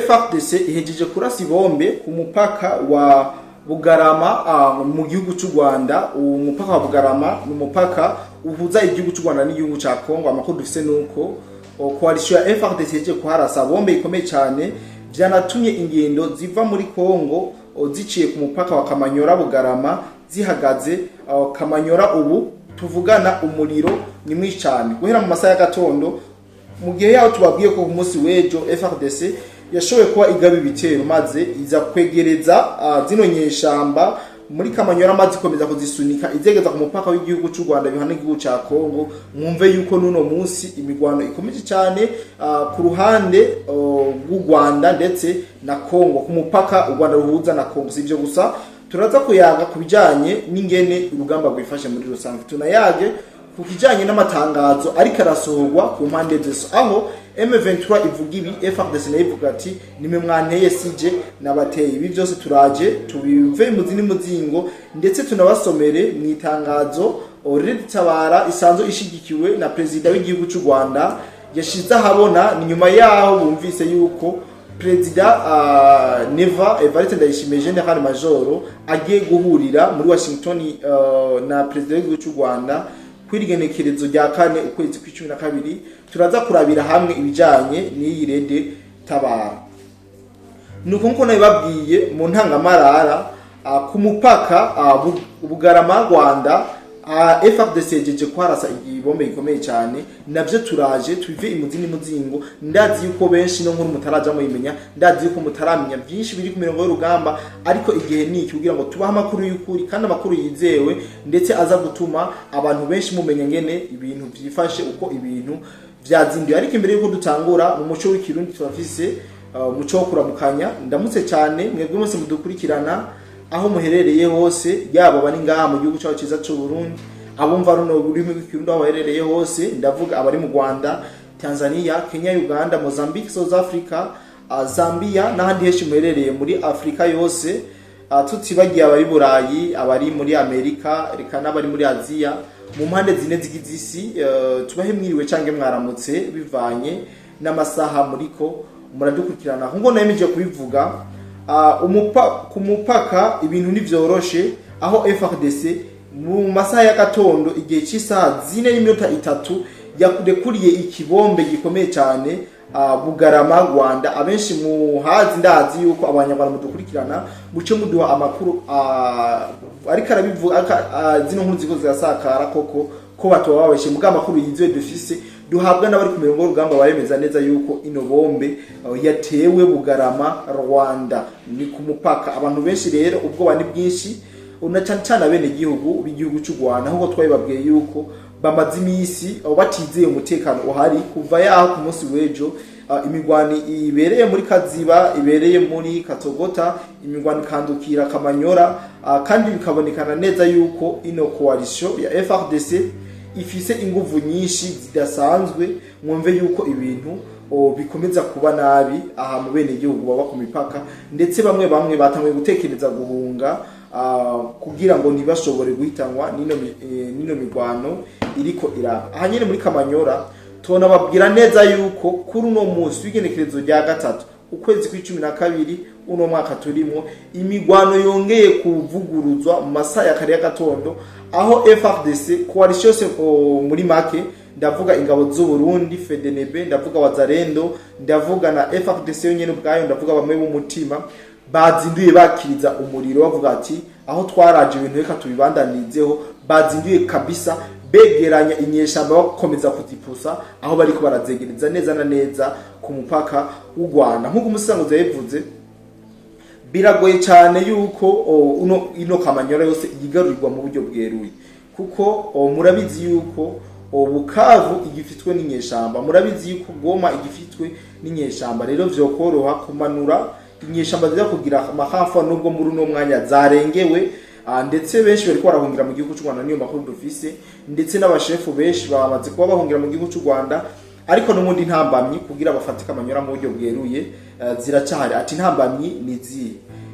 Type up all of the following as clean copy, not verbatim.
FARDC ihejeje kurasa ibombe ku mupaka wa Bugarama mu gihugu cy'u Rwanda. Uwo mupaka wa Bugarama ni umupaka uhuza igihugu cy'u Rwanda n'igihugu ca Congo. Amakuru dufise nuko coalition ya FARDC ihejeje kuharasa bombe ikomeye cyane, vyanatumye ingendo ziva muri Congo ziciye ku mupaka wa Kamanyora Bugarama zihagaze. Kamanyora ubu tuvugana umuriro ni mwinshi cyane guhera mu masaha y'agatondo, mu gihe yaho tubabwiye ko ku munsi w'ejo FARDC yashoboye kuba igaba ibitero maze iza kwegereza zino nyeshamba muri Kamanyora, maze ikomeza kuzisunika izegeza ku mupaka w'igihugu cy'u Rwanda bihana igihugu ca Congo. Mwumve yuko nuno munsi imigwano ikomeje cyane ku ruhande rw'u Rwanda ndetse na Congo, ku mupaka u Rwanda ruhuza na Congo. Si ibyo gusa, turaza kuyaga ku bijanye n'ingene urugamba rwifashe muri rusange, tunayage ku kijanye n'amatangazo ariko arasohorwa ku mpande zose, aho M23 ivuga ibi, FARDC nayo ivuga ati nimwe mwanteye, sije nabateye. Ibi byose turaje tubive mu zindi muzingo, ndetse tunabasomere mu itangazo Red Tabara isanzwe ishigikiwe na perezida w'igihugu cy'u Rwanda yashize ahabona. Ni nyuma yaho bumvise yuko perezida Neva Evariste Ndayishimiye, General Major, agiye guhurira muri Washington na perezida w'igihugu cy'u Rwanda kw'igenekerezo rya 4 ukwezi kw'12. Turaza kurabira hamwe ibijanye n'iyi Red Tabara. Nuko nkuko nabibabwiye mu ntangamarara, ku mupaka Bugarama Rwanda, FARDC yejeje kuharasa igibombe gikomeye cyane. Navyo turaje tubive imuzi n'umuzingo. Ndazi yuko benshi no nkuru mutaraja muyimenya, ndazi yuko mutaramenya byinshi biri ku mirongo y'urugamba, ariko igihe ni iki kugira ngo tubahe amakuru y'ukuri kandi amakuru yizewe, ndetse aza gutuma abantu benshi mumenya ngene ibintu vyifashe, uko ibintu vyazinduye. Ariko imbere yuko dutangura, mu muco w'Ikirundi turafise umuco wo kuramukanya. Ndamutse cyane mwebwe mwese mudukurikirana aho muherereye hose, yaba abari ngaha mu gihugu cyacu cyiza cy'u Burundi, abumva runo rurimi rw'Ikirundi aho baherereye hose, ndavuga abari mu Rwanda, Tanzania, Kenya, Uganda, Mozambique, South Africa, Zambia n'ahandi henshi muherereye muri Afrika yose, tutibagiye abari Burayi, abari muri Amerika, reka n'abari muri Aziya, mu mpande zine zigize isi, tubahe mwiriwe canke mwaramutse bivanye n'amasaha muriko muradukurikirana. Nkuko nayemeje kubivuga, ku mupaka ibintu ntivyoroshe, aho FARDC mu masaha y'agatondo igihe cy'isaha 4:03 yakurekuriye ikibombe gikomeye cyane Bugarama Rwanda. Abenshi muhazi, ndazi yuko Abanyarwanda mudukurikirana muce muduha amakuru, ariko arabivuga zino nkuru ziko zirasakara koko ko batoba babeshe muga amakuru yizewe dufise duhabwa n'abari ku mirongo y'urugamba baremeza neza yuko ino bombe yatewe Bugarama Rwanda, ni ku mupaka. Abantu benshi rero ubwoba ni bwinshi, na cyane cyane abene gihugu b'igihugu cy'u Rwanda, nkuko twabibabwiye yuko bamaze iminsi batizeye umutekano uhari kuva yaho ku munsi w'ejo imigwani ibereye muri Kaziba, ibereye muri Katogota, imigwani ikandukira Kamanyora, kandi bikabonekana neza yuko ino coalition ya FARDC ifise inguvu nyinshi zidasanzwe. Mwumve yuko ibintu bikomeza kuba nabi aha mu bene gihugu baba ku mipaka, ndetse bamwe bamwe batanguye gutekereza guhunga kugira ngo ntibashobore guhitanwa nino migwano iriko iraba aha nyene muri Kamanyora. Tubona babwira neza yuko kuri uno munsi w'igenekerezo rya 3 ukwezi kw'12 uno mwaka turimo, imigwano yongeye kuvuguruzwa mu masaha ya kare y'agatondo, aho FARDC coalition yose, muri make ndavuga ingabo z'u Burundi, FDNB, ndavuga Wazalendo, ndavuga na FARDC yonyene ubwayo, ndavuga bamwe b'umutima, bazinduye bakiriza umuriro bavuga ati aho twaraje ibintu reka tubibandanizeho. Bazinduye kabisa begeranya inyeshamba, bakomeza kuzipusa aho bariko barazegereza neza na neza ku mupaka w'u Rwanda. Nk'uko umusanguzi yabivuze, biragoye cyane yuko uno ino Kamanyora yose yigarurirwa mu buryo bweruye, kuko murabizi yuko Bukavu igifitwe n'inyeshamba, murabizi yuko Goma igifitwe n'inyeshamba. Rero vyokoroha kumanura inyeshamba ziza kugira amahafa, nubwo muri uno mwanya zarengewe, ndetse benshi bariko barahungira mu gihugu cy'u Rwanda. Niyo makuru dufise, ndetse n'abashefu benshi bamaze kuba bahungira mu gihugu cy'u Rwanda. Ariko n'ubundi ntambamyi kugira bafate Kamanyora mu buryo bweruye ziracahari. Ati intambamyi ni zihe?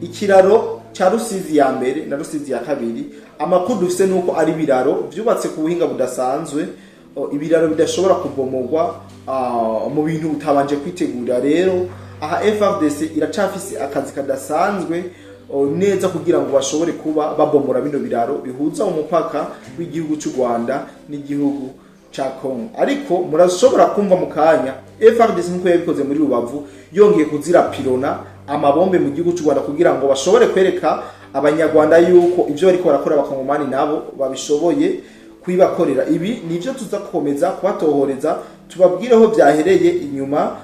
Ikiraro cya Rusizi ya mbere na Rusizi ya kabiri, amakuru dufise nuko ari ibiraro vyubatse ku buhinga budasanzwe, ibiraro bidashobora kubomogwa mu bintu utabanje kwitegura. Rero Aha FARDC iracafise akazi kadasanzwe neza kugira ngo bashobore kuba babomora bino biraro bihuza umupaka w'igihugu cy'u Rwanda n'igihugu ca Congo. Ariko murashobora kumva mu kanya FARDC, nkuko yabikoze muri Rubavu, yongeye kuzira pirona amabombe mu gihugu cy'u Rwanda kugira ngo bashobore kwereka Abanyarwanda yuko ivyo bariko barakora Abakongomani nabo babishoboye kubibakorera. Ibi nivyo tuza gukomeza kubatohoreza, tubabwireho byahereye inyuma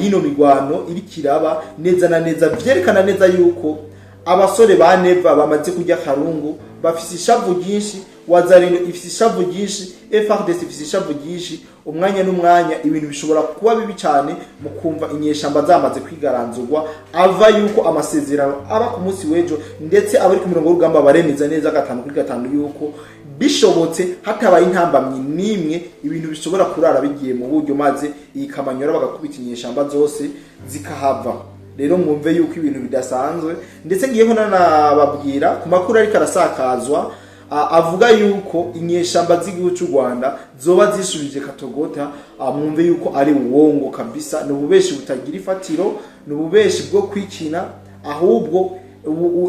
y'ino migwano iri kiraba neza na neza, vyerekana neza yuko abasore ba Neva bamaze kurya karungu, bafise ishavu ryinshi. Wazalendo ifise ishavu ryinshi, FARDC ifise ishavu ryinshi. Umwanya n'umwanya ibintu bishobora kuba bibi cyane mu kumva inyeshamba zamaze kwigaranzurwa, ava yuko amasezerano aba ku munsi w'ejo. Ndetse abari ku mirongo y'urugamba baremeza neza 5 kuri 5 yuko bishobotse, hatabaye intambamyi n'imwe, ibintu bishobora kurara bigiye mu buryo, maze iyi Kamanyora bagakubita inyeshamba zose zikahava. Rero mwumve yuko ibintu bidasanzwe. Ndetse ngiyeho nanababwira ku makuru ariko arasakazwa avuga yuko inyeshamba z'igihugu cy'u Rwanda zoba zisubije Katogota. Mwumve yuko ari uwongo kabisa, ni ububeshi butagira ifatiro, ni ububeshi bwo kwikina. Ahubwo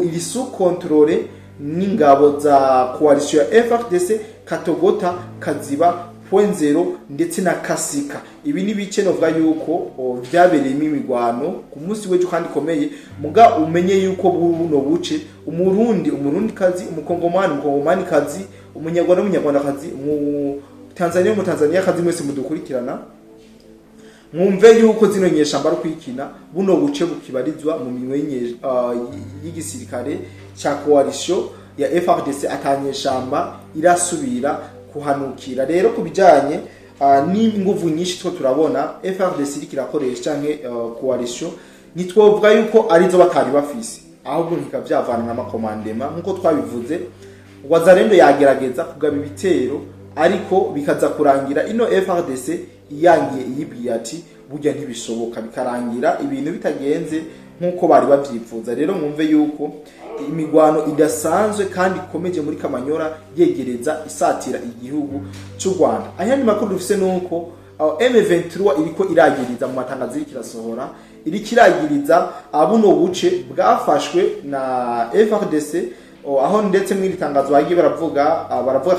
iri sous contrôle n'ingabo za coalition ya FARDC, Katogota, Kaziba, Point Zero ndetse na Kasika. Ibi ni bice novuga yuko vyabereyemo imigwano ku munsi w'ejo kandi ikomeye. Muga umenye yuko buno buce Umurundi, Umurundi kazi, Umukongomani, Umukongomani kazi, Umunyarwanda, Umunyarwandakazi, mu Tanzania, mu Tanzania kazi, mwese mudukurikirana, mwumve yuko zino nyeshamba ari kwikina. Buno buce bukibarizwa mu minwe y'igisirikare ca coalition ya FARDC, atanyeshamba irasubira kuhanukira. Rero ku bijanye n'inguvu nyinshi two turabona FARDC iriko irakoresha canke coalition, ntitwovuga yuko arizo batari bafise, ahubwo ntikavyavana n'amakomandema. Nkuko twabivuze, Wazalendo yagerageza kugaba ibitero, ariko bikaza kurangira ino FARDC iyangiye, iyibwiye ati burya ntibishoboka, bikarangira ibintu bitagenze nk'uko bari bavyifuza. Rero mwumve yuko imigwano idasanzwe kandi ikomeje muri Kamanyora, yegereza isatira igihugu cy'u Rwanda. Ayandi makuru dufise nuko M23 iriko iragiriza mu matangazo iriko irasohora, iriko iragiriza buno buce bwafashwe na FARDC, aho ndetse mw'iri tangazo bagiye baravuga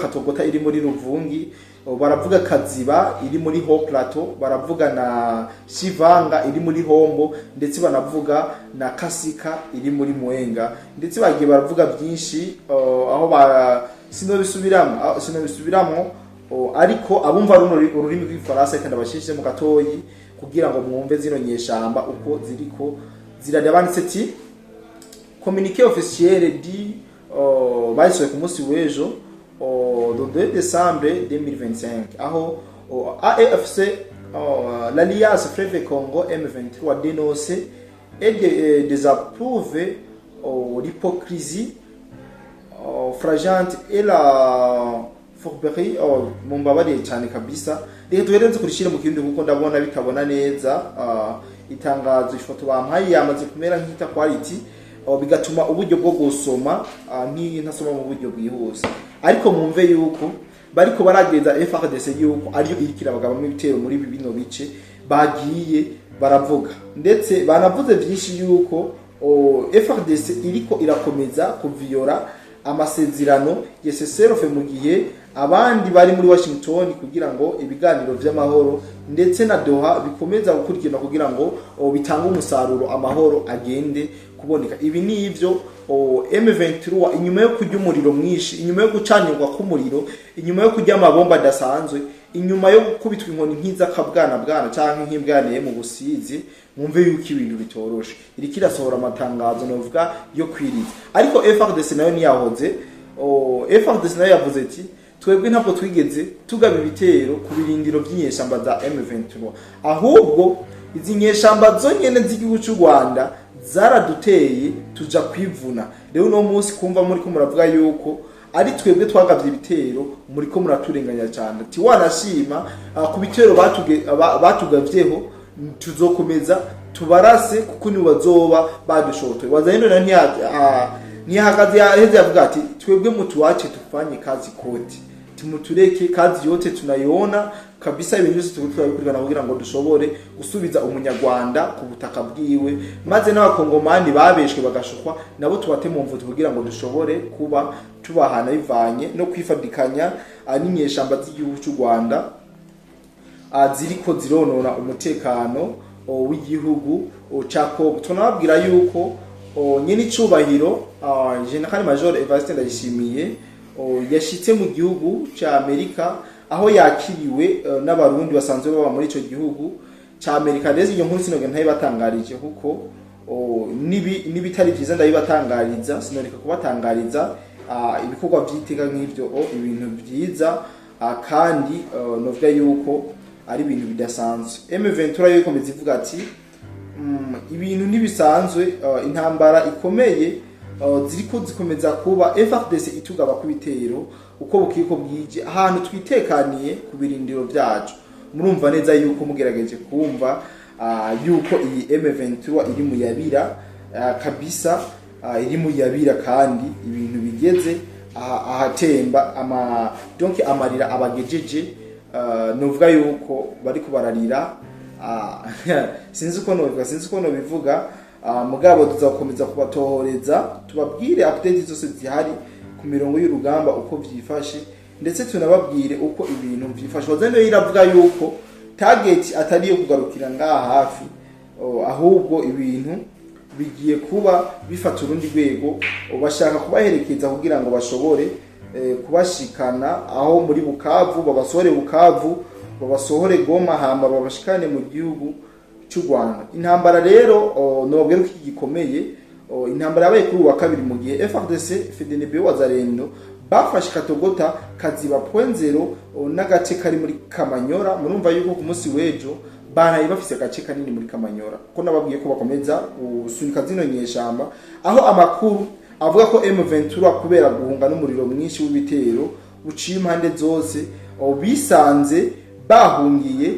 Katogota iri muri Ruvungi, baravuga Kaziba iri muri Haut Plateau, baravuga na Shivanga iri muri Hombo, ndetse banavuga na Kasika iri muri Mwenga. Ndetse bagiye baravuga byinshi aho ba sinobisubiramwo, ariko abumva runo ururimi rw'Ifaransa, reka ndabashishije mu gatoyi kugira ngo mwumve zino nyeshamba uko ziriko zirarya. Banditse ati: "Communiqué officiel du bayisohoye ku munsi w'ejo le 2 décembre 2025, aho AFC, l'Alliance Fleuve Congo M23 dénonce et désapprouve l'hypocrisie flagrante et la fourberie." Mumbabariye cyane kabisa, reka tuhereze kurishira mu Kirundi kuko ndabona bitabona neza. Itangazo, ifoto bampaye yamaze kumera nk'ita quality, bigatuma uburyo bwo gusoma ntasoma mu buryo bwihuse. Ariko mwumve yuko bariko barageza FARDC yuko ariyo iriko irabagabamo ibitero muri ibi bino bice bagiye baravuga. Ndetse banavuze byinshi yuko FARDC iriko irakomeza kuviyora amasezerano ya cessez-le-feu mu gihe abandi bari muri Washington kugira ngo ibiganiro vy'amahoro ndetse na Doha bikomeza gukurikirana kugira ngo bitange umusaruro, amahoro agende kuboneka. Ibi ni ivyo M23, inyuma yo kurya umuriro mwinshi, inyuma yo gucanirwa k'umuriro, inyuma yo kurya amabomba adasanzwe, inyuma yo gukubitwa inkoni nk'iz'akabwana bwana canke nk'imbwaniye mu Busizi, mwumve yuko ibintu bitoroshe. Iriko irasohora amatangazo novuga yo kwiriza. Ariko FARDC nayo ntiyahoze. FARDC nayo yavuze ati: "Twebwe ntabwo twigeze tugaba ibitero ku birindiro vy'inyeshamba za M23, ahubwo izi nyeshamba zonyene z'igihugu cy'u Rwanda zaraduteye tuja kwivuna. Rero uno munsi kumva muri ko muravuga yuko ari twebwe twagavye ibitero, muri ko muraturenganya cyane." Ati: "Wanashima ku bitero batugavyeho, tuzokomeza tubarase kuko ni bazoba badushotoye." Wazalendo nayo ntiyahagaze, yaheze yavuga ati: "Twebwe mutuache tufanye kazi kote, tumutureke, kazi yote tunaiona." Kabisa ibintu byose turiko turabikurikirana kugira ngo dushobore gusubiza umunyarwanda ku butaka bwiwe, maze n'abakongomani babeshwe bagashukwa nabo tubate mu mvuto kugira ngo dushobore kuba tubahana bivanye no kwifadikanya n'inyeshamba z'igihugu cy'u Rwanda ziriko zironona umutekano w'igihugu ca Kongo. Tunababwira yuko nyene icubahiro General Major Evariste Ndayishimiye yashitse mu gihugu ca Amerika, aho yakiriwe n'abarundi basanzwe baba muri ico gihugu ca Amerika. Rero iyo nkuru sinogenda ntayibatangarije, kuko n'ibitari vyiza ndabibatangariza, sinoreka kubatangariza ibikorwa vy'iteka nk'ivyo, ibintu vyiza, kandi novuga yuko ari ibintu bidasanzwe. M23 yo ikomeza ivuga ati ibintu ntibisanzwe, intambara ikomeye ziriko zikomeza kuba, FARDC itugaba ku bitero uko bukiye ko bwije ahantu twitekaniye ku birindiro byacu. Murumva neza yuko mugerageje kumva yuko iyi M23 iri mu yabira, kabisa iri mu yabira, kandi ibintu bigeze ahatemba ama donc amarira abagejeje, nuvuga yuko bariko bararira, sinzi uko nobivuga, sinzi uko nobivuga. Mugabo tuzakomeza kubatohoreza, tubabwire update zose zihari ku mirongo y'urugamba uko vyifashe, ndetse tunababwire uko ibintu vyifashe. Wazendo iravuga yuko target atari iyo kugarukira ngaha hafi, ahubwo ibintu bigiye kuba bifata urundi rwego. Bashaka kubaherekeza kugira ngo bashobore kubashikana aho muri Bukavu, babasohore Bukavu, babasohore Goma, hama babashikane mu gihugu cy'u Rwanda. Intambara rero nobabwira ko iki gikomeye, intambara yabaye kuri uyu wa kabiri mu gihe FARDC, FDNB, Wazalendo bafashe Katogota, Kaziba, Point Zero n'agace kari muri Kamanyora. Murumva yuko ku munsi w'ejo baraye bafise agace kanini muri Kamanyora, ko nababwiye ko bakomeza gusunika zino nyeshamba, aho amakuru avuga ko M23 kubera guhunga n'umuriro mwinshi w'ibitero uciye impande zose, bisanze bahungiye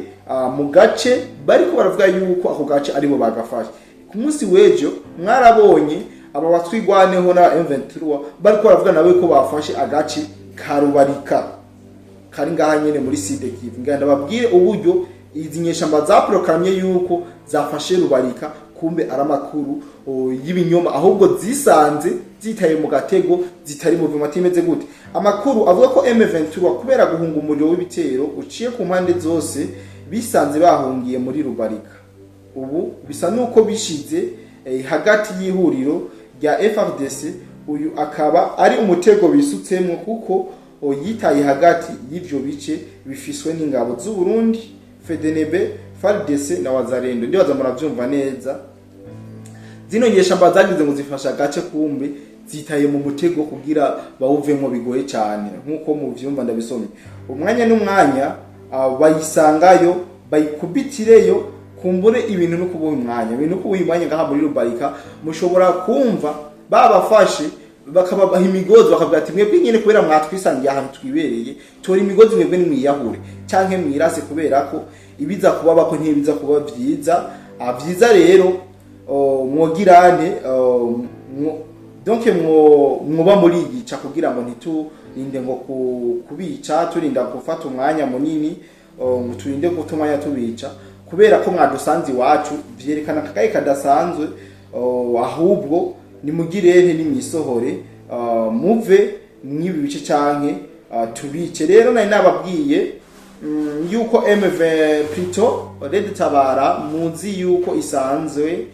mu gace bariko baravuga yuko ako gace aribo bagafashe. Ku munsi w'ejo mwarabonye aba batwigwaneho na M23 bariko baravuga nawe ko bafashe agace ka Rubarika kari ngaha nyene muri Sud Kivu. Ngenda babwire uburyo izi nyeshamba zaprokamye yuko zafashe Rubarika, kumbe ari amakuru y'ibinyoma, ahubwo zisanze zitaye mu gatego zitari mu vuma. Timeze gute? Amakuru avuga ko M23 kubera guhunga umuriro w'ibitero uciye ku mpande zose bisanze bahungiye muri Rubarika. Ubu bisa nuko bishize hagati y'ihuriro rya FARDC. Uyu akaba ari umutego bisutsemo, kuko yitaye hagati y'ivyo bice bifiswe n'ingabo z'u Burundi, FDNB, FARDC na Wazalendo. Ndibaza muravyumva neza. Zino nyeshamba zagize ngo zifasha agace, kumbe zitaye mu mutego kugira bawuvemo bigoye cyane. Nk'uko muvyumva ndabisomye, umwanya n'umwanya bayisangayo bayikubitireyo. Kumbure ibintu no kubuha umwanya, ibintu no kubuha umwanya. Ngaha muri Rubarika mushobora kumva babafashe, bakababaha imigozi, bakavuga ati: "Mwebwe nyine kubera mwatwisangiye ahantu twibereye, tora imigozi mwebwe nimwiyahure canke mwirase, kubera ko ibiza kuba ko ntibiza kuba vyiza." Vyiza rero mwogirane donc mwoba muriyica kugira ngo ntiturinde ngo kubica, turinda gufata umwanya munini, ngo turinde guta umwanya tubica kubera ko mwadusanze iwacu, vyerekana akagaye kadasanzwe. Ahubwo nimugirente nimwisohore, muve mw'ibi bice canke tubice. Rero nari nababwiye yuko MV plutôt Red Tabara muzi yuko isanzwe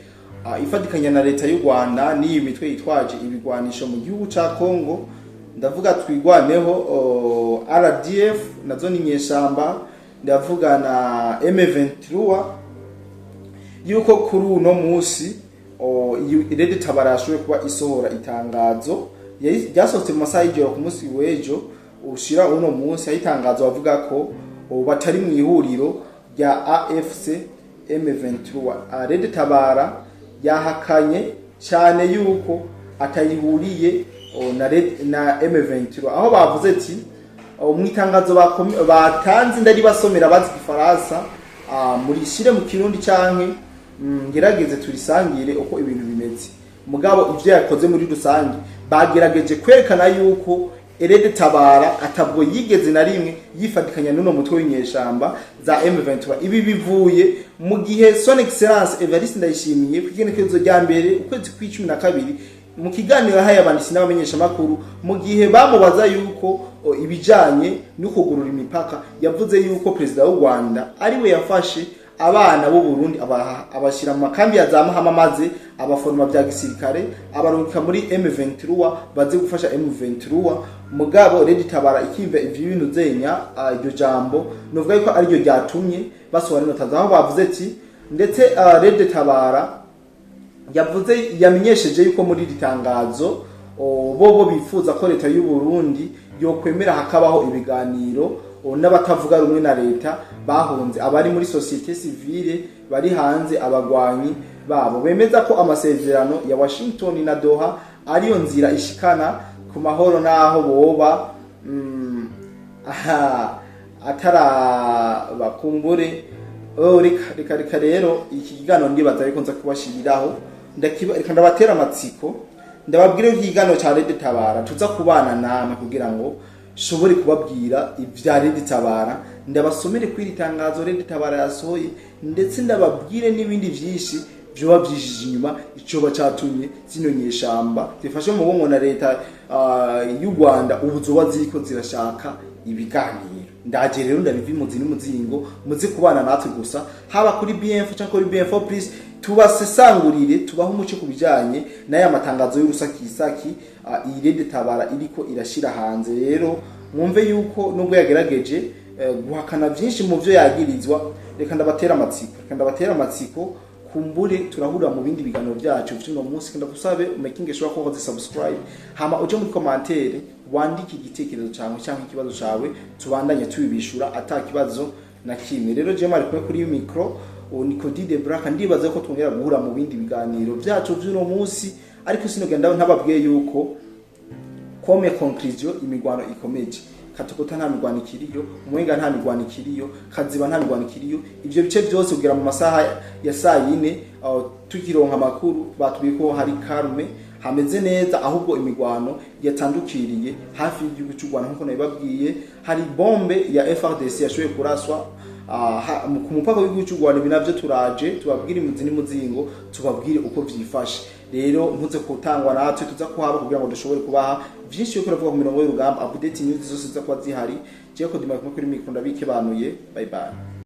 ifatikanya na leta y'u Rwanda n'iyi mitwe yitwaje ibigwanisho mu gihugu ca Congo. Ndavuga Twigwaneho, RDF nazo ni inyeshamba, ndavuga na M23, yuko kuri uno musi iyi Red Tabara yashoboye kuba isohora itangazo ryasohotse mu masaha y'ijoro ku munsi w'ejo ushira uno munsi, aho itangazo bavuga ko batari mu ihuriro rya AFC M23. Red Tabara yahakanye cyane yuko atayihuriye na M23, aho bavuze ati mu itangazo batanze, ndaribasomera bazi igifaransa, murishire mu Kirundi canke ngerageze turisangire uko ibintu bimeze. Mugabo ivyo yakoze muri rusange bagerageje kwerekana yuko RED Tabara atabwo yigeze na rimwe yifatikanya n'uno mutwe w'inyeshamba za M23. Ibi bivuye mu gihe Son Excellence Evariste Ndayishimiye ku igenekerezo rya 1 ukwezi kwa 12 mu kiganiro yahaye abanditsi n'abamenyeshamakuru, mu gihe bamubaza yuko ibijanye no kugurura imipaka, yavuze yuko perezida w'u Rwanda ariwe yafashe abana b'u Burundi abashyira mu makambi ya za Mahama, maze abaforoma bya gisirikare, abarungika muri M23 baze gufasha M23. Mugabo RED Tabara ikimva ivyo bintu zenya, iryo jambo novuga yuko ariryo ryatumye basohora inota, aho bavuze ati ndetse RED Tabara yavuze, yamenyesheje yuko muri iri tangazo bobo bifuza ko leta y'u Burundi yokwemera hakabaho ibiganiro n'abatavuga rumwe na leta bahunze, abari muri société civile bari hanze, abagwanyi babo bemeza ko amasezerano ya Washington na Doha ariyo nzira ishikana ku mahoro, naho boba aha atarabakumbure. Oh, reka reka reka rero iki kiganiro ndibaza ariko nza kubashiriraho, reka ndabatera amatsiko, ndababwire ko ikiganiro ca RED Tabara tuza kubana namwe kugira ngo shobore kubabwira ibya RED Tabara, ndabasomere kuri iri tangazo RED Tabara yasohoye, ndetse ndababwire n'ibindi vyinshi vyoba vyishije inyuma icoba catumye zino nyeshamba zifashe mu mugongo na leta y'u Rwanda ubu zoba ziriko zirashaka ibiganiro. Ndaje rero ndabiva imuzi n'umuzingo, muze kubana natwe gusa, haba kuri BF cyangwa kuri BF Plus, tubasesangurire, tubahe umuco ku bijanye n'aya matangazo y'urusakisaki iyi RED Tabara iriko irashira hanze. Rero mwumve yuko nubwo yagerageje guhakana vyinshi mu vyo yagirizwa, reka ndabatera amatsiko, reka ndabatera amatsiko, kumbure turahurira mu bindi biganiro byacu vy'uno munsi. Ndagusabe making sure ko wakoze subscribe, hama uje muri commentaire wandike igitekerezo cyawe cyangwa ikibazo cyawe, tubandanye tubibishura ata kibazo na kimwe. Rero je mari kumwe kuri micro ni Cody de Black. Ndibaza ko twongera guhura mu bindi biganiro byacu vy'uno munsi, ariko sinogenda ntababwiye yuko comme conclusion imigwano ikomeje. Katokota nta migwano ikiriyo, Umwenga nta migwano ikiriyo, Kaziba nta migwano ikiriyo. Ivyo bice byose kugera mu masaha ya saa 4 tukironka amakuru batubwiye ko hari calme, hameze neza, ahubwo imigwano yatandukiriye hafi y'igihugu cy'u Rwanda. Nkuko nabibabwiye, hari bombe ya FARDC yashoboye kuraswa ku mupaka w'igihugu cy'u Rwanda. Ibi navyo turaje tubabwire imuzi n'umuzingo, tubabwire uko vyifashe. Rero ntuze kutangwa natwe, tuza kuhaba kugira ngo dushobore kubaha vyinshi yo kuravuga ku mirongo y'urugamba, update news zose ziza kuba zihari. Jewe Kodima kuri micro, ndabikebanuye. Bye bye.